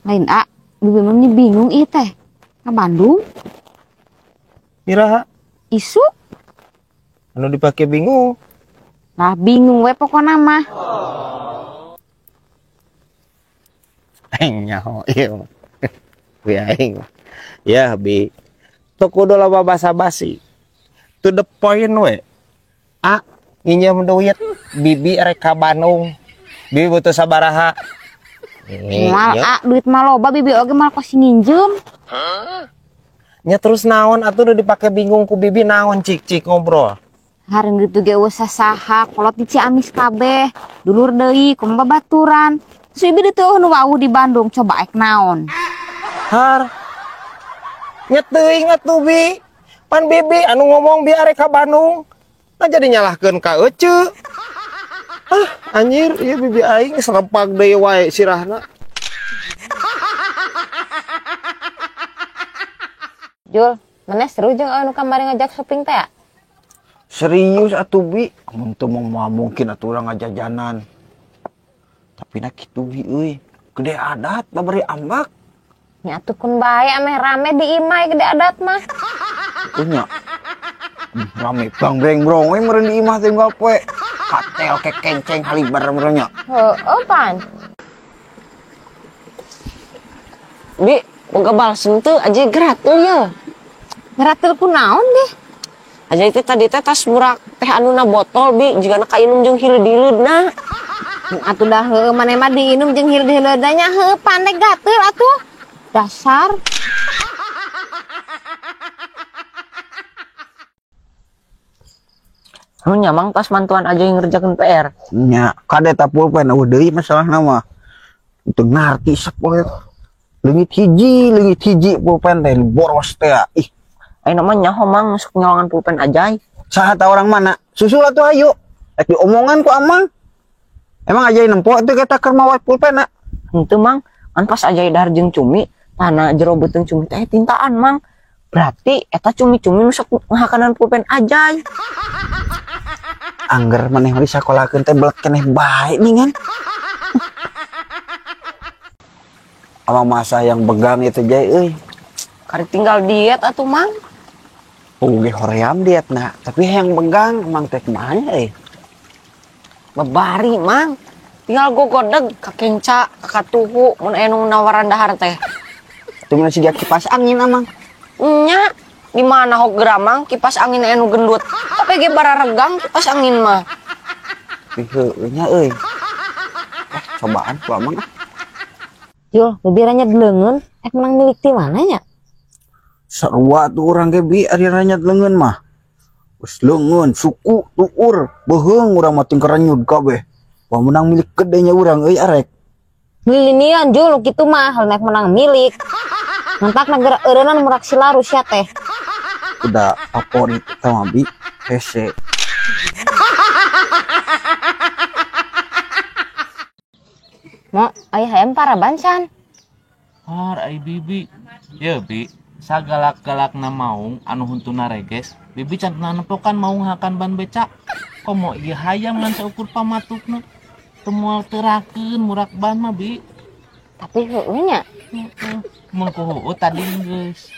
Lain a, bibi mah bingung ieu teh. Ka Bandung? Iraha? Isuk. Anu dipake bingung. Lah bingung we pokona mah. Aing nyaho ieu mah. Bi aing. Ya bi. Teu kudu loba basa-basi. To the point we. A nginjem duit bibi rek ka Bandung. Bibi butuh sabaraha? Moal a duit mah loba bibi oge moal pasti nginjem. Nya terus naon atuh udah dipake bingung ku bibi naon cik-cik ngobrol. Hareun gitu ge eueuh sasaha kolot di Ciamis kabeh. Dulur deui kumaha babaturan. Terus bibi teu nu wawuh di Bandung coba ek naon. Har. Nya teuing atuh bi. Pan bibi anu ngomong bi arek ka Bandung. Nah jadi nyalahkeun ka ece. Ah, anjir, ieu bibi aing serempak deui wae sirahna. Jul, maneh seru jeung anu kamari ngajak shopping teh ya? Serius atuh bi, amun teu mah mungkin atuh urang ngajajanan. Tapi na kitu bi euy, gede adat babari ambak. Nya atuh kun bae ameh rame di imah gede adat mah. Atuh nya. Rame bang breng brong we meureun di imah teh unggal poe. Katel kekenceng halibar meureun nya. Heueuh pan. Bi, boga balsem teu aja geratul ye. Geratul ku naon deh? Aja itu tadi teh tas murak teh anuna botol bi jigana kainum jeung hileud-hileudna. Atuh dah heueuh maneh mah diinum jeung hileud-hileudna nya heueuh pandai gatel atuh. Dasar. Nu nyamang tas mantuan aja yang ngerjakeun PR. Nya, kade ta pulpen eueuh deui masalahna mah. Teu ngarti sapoe. Leungit hiji pulpen teh boros teh. Ih, ayeuna mah nyaho mang masuk nyolongan pulpen aja. Saha ta orang mana? Susul atuh ayo. Rek diomongan ku amang. Emang ajai nempo teh eta keur mawa pulpen na? Henteu mang, kan pas ajai dahar jeung cumi, tanah jero beuteung cumi teh tintaan mang. Berarti eta cumi-cumi nu sok ngahakanan pulpen ajai. Angger maneh mah disakolakeun teh belet keneh bae nih kan. Amang masa yang begang itu jai euy. Karek tinggal diet atuh mang. Oge hoream dietna, tapi yang begang emang teh kumaha euy. Babari mang. Tinggal gogodeg ka kenca, ka katuhu mun aya nu nawaran dahar teh. Atuh mun siga kipas angin amang. Nya, di mana hok geramang kipas angin aya nu gendut. Tapi ge bararegang kipas angin mah. Ih heueuh nya euy. Cobaan ku amang ah. Jul, bibi ranyat leungeun, ek menang milik ti mana nya? Sarua tuh urang ge bi ari ranyat leungeun mah. Geus leungeun, suku, tuur, beuheung urang mah tingker renyud kabeh. Wah menang milik gede nya urang euy arek. Milinian Jul kitu mah hal nek menang milik. Mantak negara eureunnan murak silaru sia teh. Udah favorit eta mah bi hese. Mo, aya hayam paraban can. Har ai bibi. Ye bi, sagalak-galakna maung anu huntuna reges, bibi can nepokan maung hakan ban beca. Komo ieu hayam ngan saukur pamatukna. Teu moal terakeun murak ban mah bi. Tapi heueuh nya. Heeh. Mun ku heueuh tadi geus.